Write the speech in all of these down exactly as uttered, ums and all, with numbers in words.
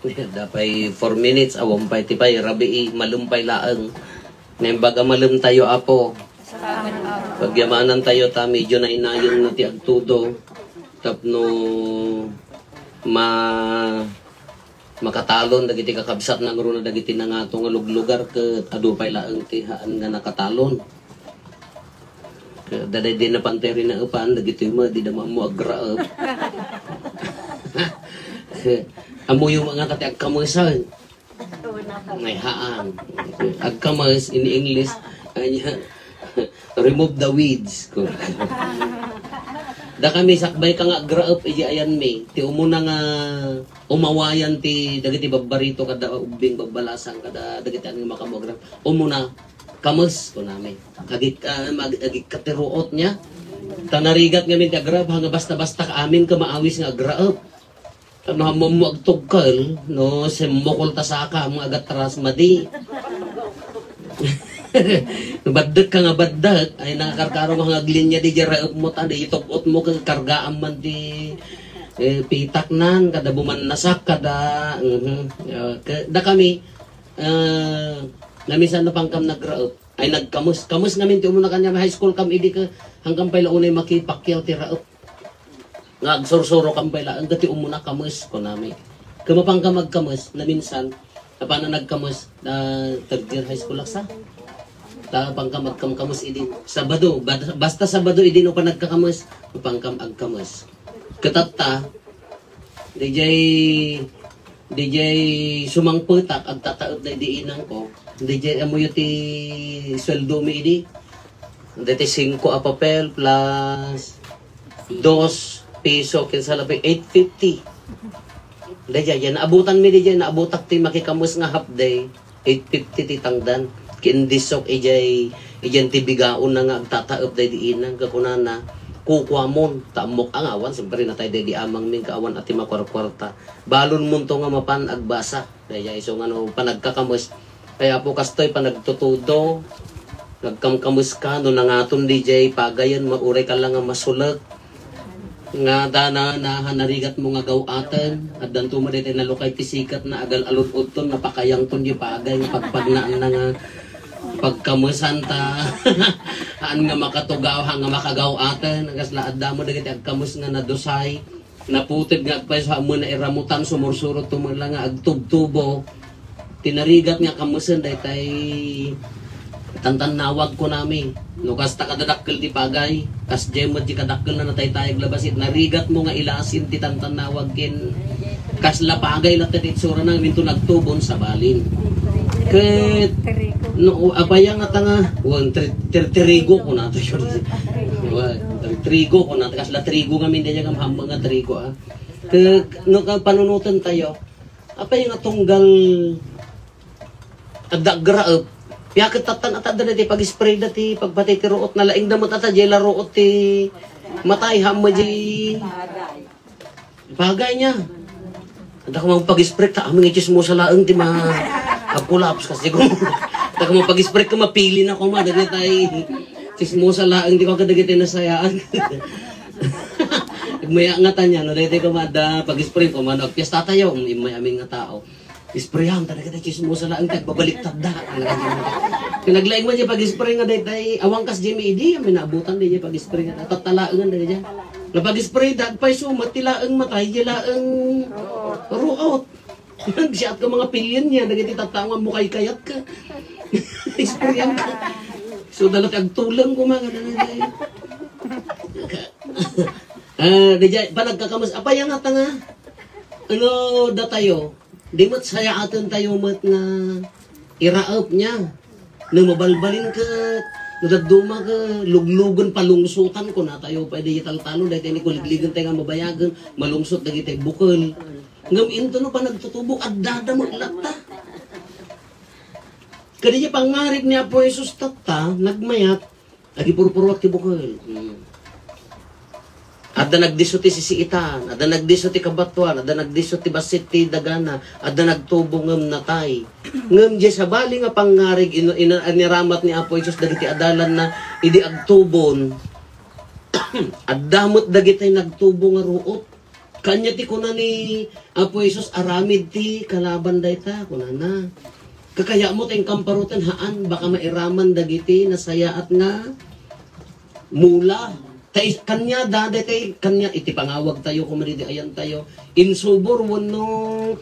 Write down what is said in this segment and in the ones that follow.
Dapay four minutes, awan pay ti pay, rabii, malem pay laeng. Naimbag a malem tayo, Apo. Pagyamanan tayo ta medyo nainayon na ti agtudo. Tapno ma-, makatalon dagiti kakabsat na ngaruna dagiti nangato nga luglugar ket adu pay laeng ti haan nga nakatalon. Ket daday di napantay rinaepan, dagitoy met, di da maammo agraep. Ammoyo nga ti agkamesen. Ay, haan. Agkames, in English, anya, remove the weeds. Da kami, sakbay ka nga agraep, iti ayan mi. Ti umuna nga umawayan ti dagiti babbarito, kada ubbing, babbalasang, kada dagiti anu nga makamuagrap. Umuna, kames, kunami. Agik-, ah, mag-, agikkat ti ruot niya. Ta narigat ngamin ti agraep, nga basta-basta ka amin ka maawis nga agraep. Ano, hammo mo agtugkal, no, semmokol ta saka, mga agatras, madi. Baddek ka nga baddek, ay nakakarkaro nga aglinya di jaraep mo, ta di itug-ot mo, kag kargaan man di, eh, pitaknan, kada bumannasak, kada, mhm. Ah, ka-, da kami, ah, namisan na pangkam nagraep. Ay, nagkamus. Kamus ngamin ti umuna kanya, high school kam, idi ka, hanggang pay la unay makipakyaw ti raep. Nga agsursuro kam pay laeng, ti umuna kamus, kunami. Kumapang kam agkamus, naminsan, napana nagkamus, na third year high school aksa. Ta pangkam agkamkamus idi. Sabado, bad-, basta Sabado idi no panagkakamus, pangkam agkamus. Katatta, dijay, dijay sumangpetak, agtataep da idi inang ko. Dijay amuyo ti sweldo mi idi. Deti singko a papel plus dos piso, kinsa labi, eight fifty. Dijay, yan, naabutan mi dijay, naabutak ti makikamus nga half day. Eight fifty ti tangdan. Kiindisok ijay, ijan ti bigaon na nga agtataep daydi inang, kakunana, kukuamon, ta ammok angawan, siyempre, natay daydi amang min, kaawan a ti makuarkuarta. Balon monto nga mapan agbasa. Dayjay, isu nga no panagkakamus. Kaya po kastoy panagtutudo. Nagkamkamus ka, no nangaton dijay pagayen, mauray ka lang nga masulek. Nga dana, na, narigat mo nga gaw-aten. Addanto mo daytoy nalukay ti sikat na agal-alud-udton, napakayangton di pagay, nga pagpagnaanna nga pagkamusan ta. Haan nga makatugaw, haan nga makagaw-aten. Kasla adda mo dagiti agkamus nga nadusay. Naputed nga agpayso, ammo na iramutan, sumursurot to man lang nga agtubtubo. Tinarigat nga kamusen daytay tantannawag ko nami. No kasta kadadakkel ti pagay, kas jay met ti kadakkel na nataytayag labasit. Narigat mo nga ilasin ti tantannawag ken kasla pagay latta ti itsura na minto nagtubon sa balin. Ket no apaya nga tanga, wan, tri-, tri-, trigo ko na to, sure. Wan, trigo ko na, kasla trigo nga min, dayta nga mahambang nga trigo, ah. Ke, no, ka panunutan tayo, apay nga tunggal adda agraep, piaket tattan at adda ti pag-spray da ti pagpatay ti ruot, nalaing da met ata, jay la ruot ti matay, hamma jay bagay niya. Adda ka mapag-spray, ta amin nga chismosa laeng ti ma-, agkulaps kasi kung adda ka mapag-spray ka, mapili na kuma, dagitay chismosa laeng ti kung kadagitay nasayaan. Agmaya nga tanya, no, daytoy kumada, pag-spray ko, mano, agpiesta tayo, mm, imay amin nga tao. Isprayan, talaga tayo, chismosa laeng, tayo, babaliktad da. Kinaglaing mo niya pag-spray nga, daytay, awang kas Jimmy Idi, may naabutan, daytay, pag-spray nga, tatalaengan, daytay. Nga pag-spray, dagpay, sumat, ti laeng matay, di laeng ruot. Siya at ka mga pilyan niya, dagiti tattao nga mukay kayat ka. Isprayan ka. So, dala ti agtulang ko, mga, daytay. Ah, di jay, panagkakamus-, apay nga ta nga, ano, datayo, di met sayaatan tayo met nga iraep niya. No mabalbalin ket, no dadduma ket, luglugen, palungsotan, kuna tayo, pwede italtalo, dahil tayo ni kuligligen tayo nga mabayagen, malungsot dagiti bukel. Ngem into no panagtutubo, addada met latta. Kadi pangngarig ni Apo Jesus tatta, nagmayat, agipurpuruak ti bukel. Hmm. Adda nagdisso ti sisiitan, adda nagdisso ti kabatoan, adda nagdisso ti bassit ti dagana, adda nagtubo ngem natay. Ngem diay sabali nga pangngarig ino-, ina-, iniramat ni Apo Jesus dagiti adalanna idi agtubon, adda met dagiti nagtubo nga ruot. Kanya ti kuna ni Apo Jesus, "Aramid ti kalaban dayta," kunana. Kakayatmo ta inkamparoten, haan, baka mairaman dagiti nasayaat nga mula. Ta is-, kanya da, daytay, kanya, iti pangawag tayo, kung manidi ayan tayo, insubor, wenno,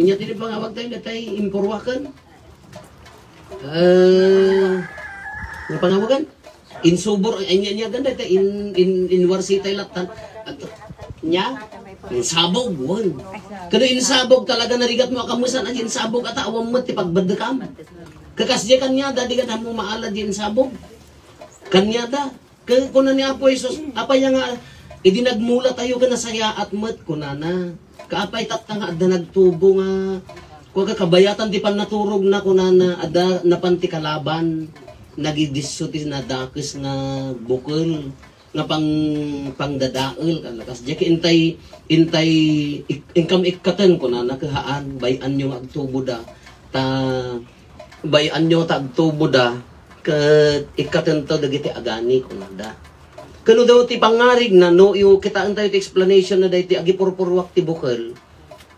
inya ti pangawag tayo, daytay, impuruaken. Eh, ano pangawagan? Insubor, ay, nya, nya, ganda, te, in, in, inwarsi tayo latan. At, nya? Insabog, wan. Kano insabog talaga narigat mo, akamusan, ay insabog, ata awam mo, ti pagbadekam. Kakas di kanya, dadi ka mo maalad di insabog. Kanya da. Ken kuna ni Apo Jesus, "Apay nga, idi nagmula tayo ken nasayaat met," kunana. Kaapay tatta nga adda nagtubo nga, kua ka kabayatan ti pannaturogna, kunana, adda napan ti kalaban, nagidisso ti nadakes nga bukel, nga pang-, pangdadael, kalakas. Diak intay, intay, ik-, inkam ikkaten, kunana, kahaan, bay-anyo nga agtubo da. Ta, bay-anyo ta agtubo da, ket ikkatento dagiti agani, kunada. Kano daw ti pangngarigna, no, iyo, kitaen tayo ti explanation na daytoy agipurpuruak ti bukel.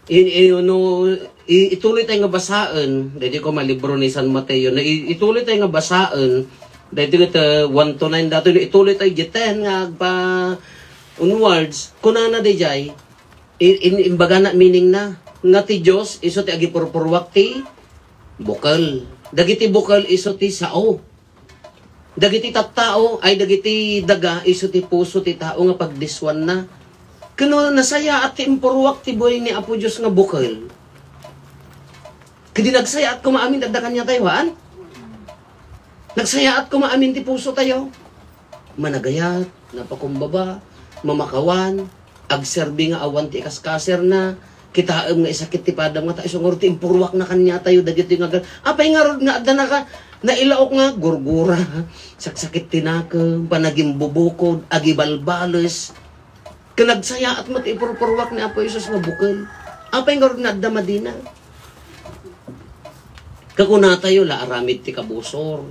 In, in, no, i-, ituloy tayo nga basaen, daytoy ko malibro ni San Mateo, na i-, ituloy tayo nga basaen, daytoy ket, uh, one to nine dato, ituloy tayo iti ten nga agpa onwards, kunana dayjay, I-, in-, imbagana meaning na, nga ti Dios isu ti agipurpuruak ti bukel. Dagiti bukel isu ti sao. Dagiti tattao ay dagiti daga isu ti puso ti tao nga pagdiswanna. Kano nasayaat ti impuruak ti buey ni Apo Dios nga bukel. Kadi nagsayaat koma amin, adda kaniatayo, haan? Nagsayaat koma amin ti puso tayo. Managayat, napakumbaba, mamakawan, agserbi nga awan ti ikaskaserna, kitaem nga isakit ti padam nga ta isu ngarud ti impuruakna kaniatayo dagiti nga gal-, apay ngarud nga adda naka-, nailaok nga gurgura, saksakit ti nakem, panagimbubukod, agibalbales. Ken nagsayaat met ti ipurpuruak ni Apo Jesus nga bukel. Apay ngarud nga adda madina? Kakunatayo la aramid ti kabusor.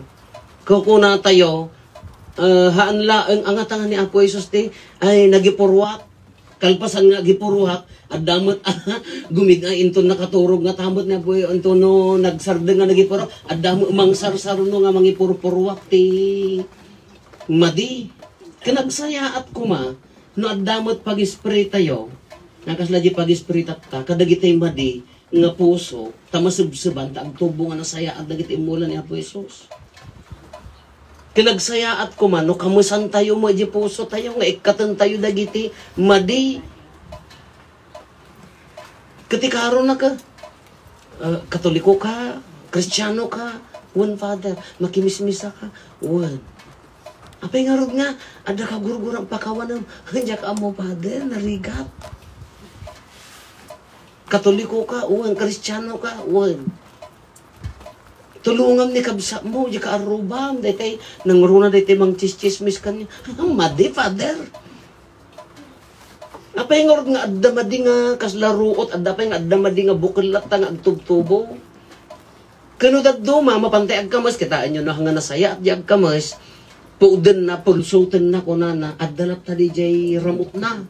Kakunatayo, eh, haan laeng angatan ni Apo Jesus ti, ay, nagipuruak. Kalpasan nga agipuruak, adda met, gumig-ay inton nakaturog nga tammet ni Apo, inton no nagsardeng nga nagipuruak, adda met mangsarsarno nga mangipurpuruak ti madi. Ken nagsayaat koma, no adda met pagispritayo, nga kasla di pagispritatta, kadagiti madi nga puso, ta masebseban, ta agtubo nga nasayaat dagiti immula ni Apo Jesus. Ken nagsayaat koma, no kamesantayo met di pusotayo, nga ikkatentayo dagiti madi. Ket ikarona ka, ah, Katoliko ka, Kristiano ka, wen, Father, makimismisa ka, wen. Apay ngarud nga, adda ka gurgurang pakawanem, diak ammo, Father, narigat. Katoliko ka, wen, Kristiano ka, wen. Tulongam ni kabsatmo, di ka arrubam, daytay, nangruna daytay mangtsistsismis kaniak. Madi, Father. Apay ngarud nga adda madi nga kasla ruot, adda pay nga adda madi nga bukel latta nga agtubtubo. Kano dadduma, mapantay agkames, kitaenyo no, nga nasayaat di agkames, pudenna, pulsutenna, kunana, adda latta diay ramutna.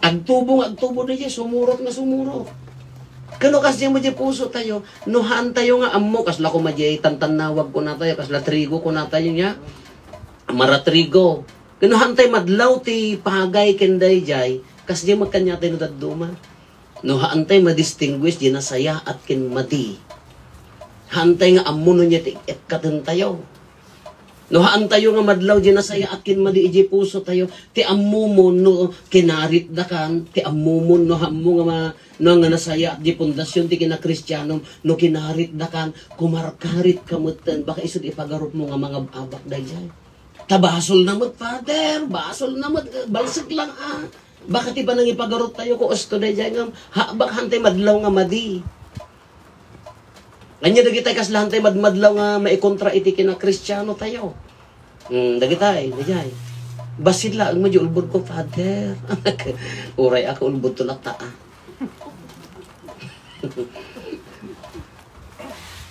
Agtubo nga agtubo diay, sumurot nga sumurot. Kano kasdiay met di pusotayo, no haantayo nga ammo, kasla koma diay tantannawag kunatayo, kasla trigo kunatayo nia, maratrigo. Ken no haantay madlaw ti pagay ken daydiay, kasdiay met kaniatay no dadduma. No haantay madistinguish di nasayaat ken madi, haantay nga ammo no ania ti ikkatentayo. No haantayo nga madlaw di nasayaat ken madi idiay pusotayo, ti ammomon no kinaritdakan, ti ammomon no ammo nga ma-, no nga nasayaat di pundasyon ti kinakristianom, no kinaritdakan, kumarkarit ka metten, baka isu ti ipagarupmo nga mangab-abak daydiay. Ta basolna met, Father, basolna met, balsek lang, ah. Baka ti panangipagaruttayo ko, usto daydiay ngem, ha, baka haantay madlaw nga madi. Ania dagitay kasla haantay madmadlaw nga maikontra iti kinakristianotayo? Hmm, dagitay, daydiay. Bassit laeng met di ulbodko, Father. Uray a, ulbodto latta, ah.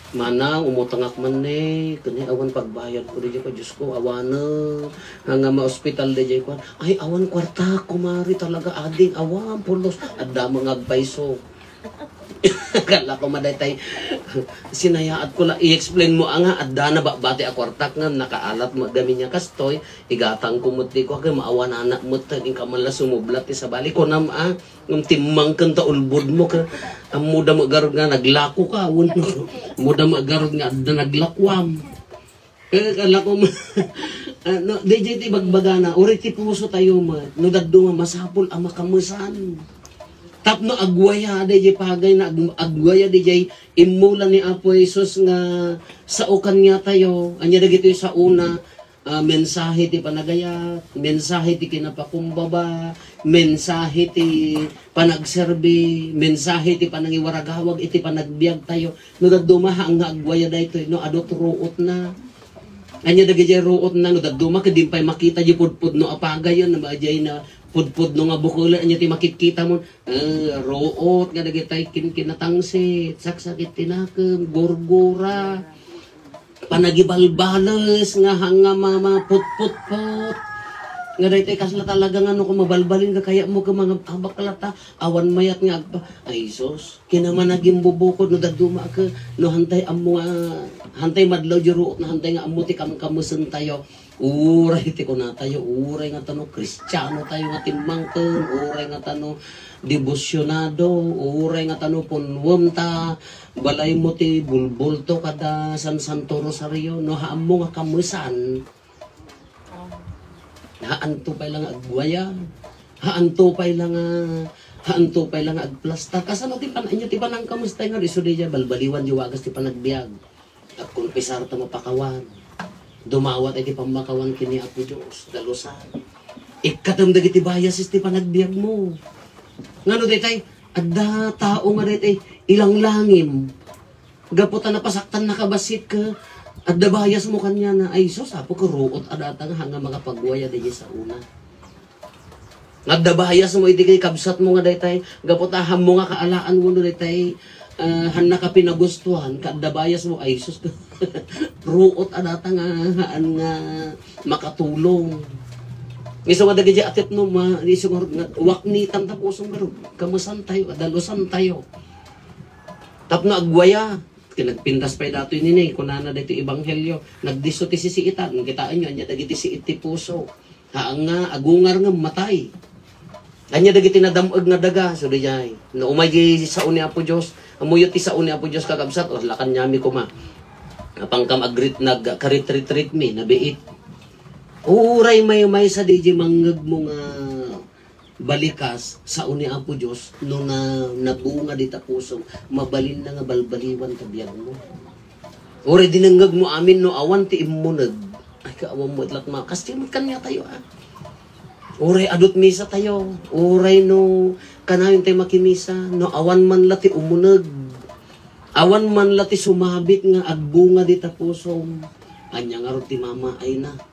Manang, umutangak man ne, ken awan pagbayadko, diay ko, Diyos ko, awanen, nga, nga maospital, diay ko, ay, awan kuarta, kumari, talaga, ading, awan, pulos, adda nga agpayso. Kala ko ma daytay, sinayaat ko la, i-explain mo, anga, adda na ba, bati a kuartak, nga, nakaalat mo, gamin niya, kastoy, igatang ko met, di ko, kay maawan anak mo, ta, di ka man la sumublat, ti sabali, kunam, a, Ngem timmangken ta ulbod mo ka. Ammo da met garud nga naglako ka, wen. Ammo da met garud nga adda naglakuam. Eh, kala ko ma-, ah, no, dayjay ti bagbagana, uray ti puso tayo met, no dadduma, masapul a makamesan. Tapno agwaya, dayjay pagayna, ag-, agwaya, dayjay immula ni Apo Jesus nga sao kaniatayo, ania dagitoy saona, ah, mensahe ti panagayat, mensahe ti kinapakumbaba, mensahe ti panagserbi, mensahe ti panangiwaragawag iti panagbiagtayo. No dadduma, haan nga agwaya daytoy, no adu ti ruotna. Ania dagiti ruotna, no dadduma, ket di pay makita di pudpudno a pagayen, no, madiay na pudpudno nga bukel, ania ti makikita mo? Eh, ruot nga dagitay kin-, kinatangsit, saksakit ti nakem, gurgura. Panagibalbales nga hanga mamaputputpot. Nga daytoy kasla talaga nga no kung mabalbalin ka kaya mo ka mga abak lata, awan mayat nga agpa-, ay sus, kinamanagin bubukod no dadduma ka, no hantay ammo nga, hantay madlaw di ruot na hantay nga ammo ti kamkamesen tayo. Uray ti kunatayo, uray nga tano Kristiano tayo nga timmangken, uray nga tano debosyonado, uray nga tano punwem ta, Balay mo ti bulbulto kada San Santo Rosario, no haammo nga kamesan. Haanto pay la nga agwaya. Haanto pay la nga, haanto pay la nga agplastar. Kasano ti pan-, anya ti panangkamestay nga isu daydiay balbaliwan di wagas ti panagbiag. Agkonfesar ta mapakawan. Dumawat iti pammakawan ken ni Apo Dios. Dalusan. Ikkatem dagiti biases ti panagbiag mo. Ngano daytay? Adda tao nga daytay ilanglangim. Gapu ta napasaktan nakabassit ka, adda bias mo kaniana, ay sus, apo ko, ruot a data nga hanga makapagwaya daydiay saona. Nga adda bias mo iti kay kabsat mo nga daytay, gapu ta hammo nga kaalaan mo no daytay, ah, han nakapinagustuhan, ka adda bias mo, ay sus, ruot a data nga haan nga makatulong. Isu nga dagiti atep no, ma, isu nga, nga waknitan ta pusom garud, kamesan tayo, adalusan tayo. Tapno agwaya, ket nagpintas pay datoy nini, kunana daytoy ebanghelio, nagdisso ti sisiitan, kitaenyo, ania dagiti siit ti puso. Haan nga agungar ngem matay. Ania dagiti nadam-eg nga daga, isu daydiay. No umay di sao ni Apo Dios, ammoyo ti sao ni Apo Dios, kakabsat, o, la kaniami koma. Apankam agrit-, nagkaritritritmi, nabiit. Uray maymaysa daydiay mangngegmo nga balikas, sao ni Apo Dios, no na, nabunga dita pusom, mabalinna nga balbaliwan ta biagmo. Uray dinengngegmo amin no awan ti immuneg. Ay, kaawan mo itlat ma-, kas ti met kaniatayo, ah. Uray adut misa tayo. Uray no kanayon tayo makimisa, no awan man la ti umuneg. Awan man la ti sumabit nga agbunga dita pusom. Ania ngarud ti mamaayna?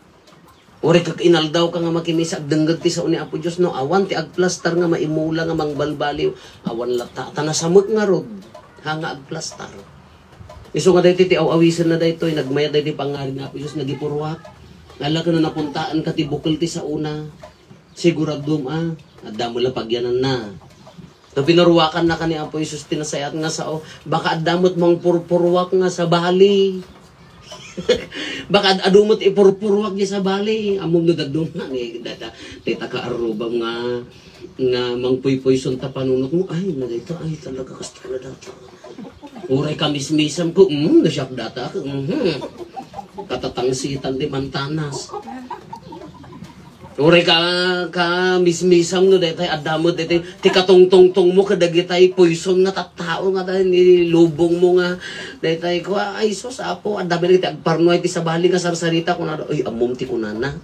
Uray ket inaldaw ka nga makimisa, agdengngeg ti sao ni Apo Dios, no awan ti agplastar nga maimula nga mangbalbaliw, awan latta, ta nasamek ngarud, ha nga agplastar. Isu nga daytoy ti aw-awisenna daytoy, nagmayat daytoy pangarin ni Apo Dios, nagipuruak. Ala ken no napuntaan ka ti bukel ti saona, siguradom a, adda mo la pagyananna. No pinuruakan na ka ni Apo Jesus ti nasayaat nga sao, baka adda met mangpurpuruak nga sabali. Baka ad-, adu met ipurpuruak di sabali. Ammom no dadduma ni data, data ka arrubam nga, nga mangpuypuyson ta panunot mo. Ay, na data, ay, talaga, kasta na data. Uray kamismisam ko, mm, no siak data, mhm. Katatangsitan ti mantanas. Uray ka, kamismisam no daytay, adda met daytay, ti katungtungtong mo kadagitay poison nga tattao nga daytay, nilubong mo nga daytay ko, ay sus, apo, adda met dagiti agparnuay ti sabali nga sarsarita, kunada, ay, ammom ti kunana.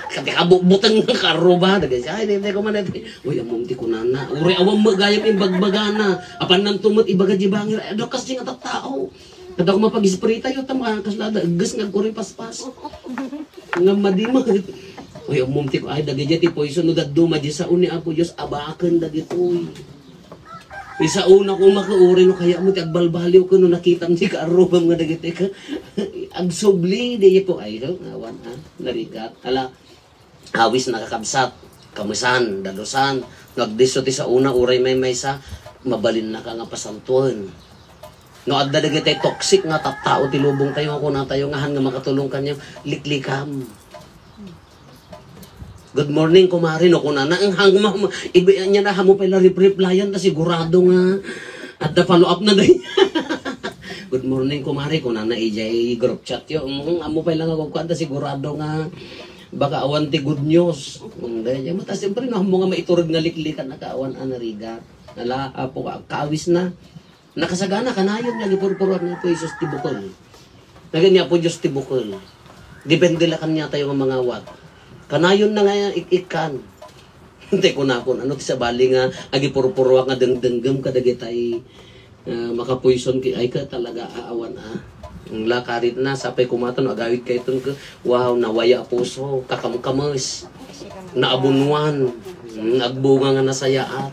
Kati kabutbuteng nga karro ba? Dagiti, ay, daytay ko man, daytay, uy, ammom ti kunana. Uray awan mo gayam imbagbagana. Apan nanto met ibaga di bangir, ay, adda kas di nga tattao. Kada ko mapagisprita yo, tama, kasla da, gas nga agkuri paspas. Nga madima. Uy, ammom ti, ay, dagiti ti poison, no dadduma, di sao ni Apo Dios, abaken dagitoy. Isauna ko, maka, uray no kayatmo ti agbalbaliw ken no nakitam ti kaarrubam nga dagiti ka-, agsubli, di po, ay, awan, ha? Narigat. Ala, awis na, kakabsat, kamesan, dalusan, no agdisso ti sauna, uray maymaysa, mabalinnaka nga pasantoen. No adda dagiti toxic nga tattao ti lubong tayo, nga kunatayo nga han nga makatulong kaniam, liklikam. "Good morning, kumare," no, kunana, ang hangma, ibi-, ania na, "Ammo pay la rep-, replyan ta sigurado nga adda follow up na day." "Good morning, kumare," kunana, ijay group chat yo. "Mm, ammo pay la nga kukuan ta sigurado nga baka awan ti good news." Mm, day, mo ta, siyempre, no, ammo nga maiturod nga liklikan na kaawan a narigat. Ala, apo ka, kaawis na. Nakasagana, kanayon nga agipurpuruak nga apo Jesus ti bukel. Nagani apo Dios ti bukel. Depende la kaniatayo nga mangawat. Kanayon na nga ik-ikkan. Tay kunakon, ano ti sabali nga agipurpuruak nga dengdenggem kadagitay, ah, makapuison ki-, ay ka talaga aawan, ah. Ang lakarit na, sapay kumaton, agawid kayton ka, wow, nawaya a puso, kakamkames, naabunwan, mm, agbunga nga nasayaat.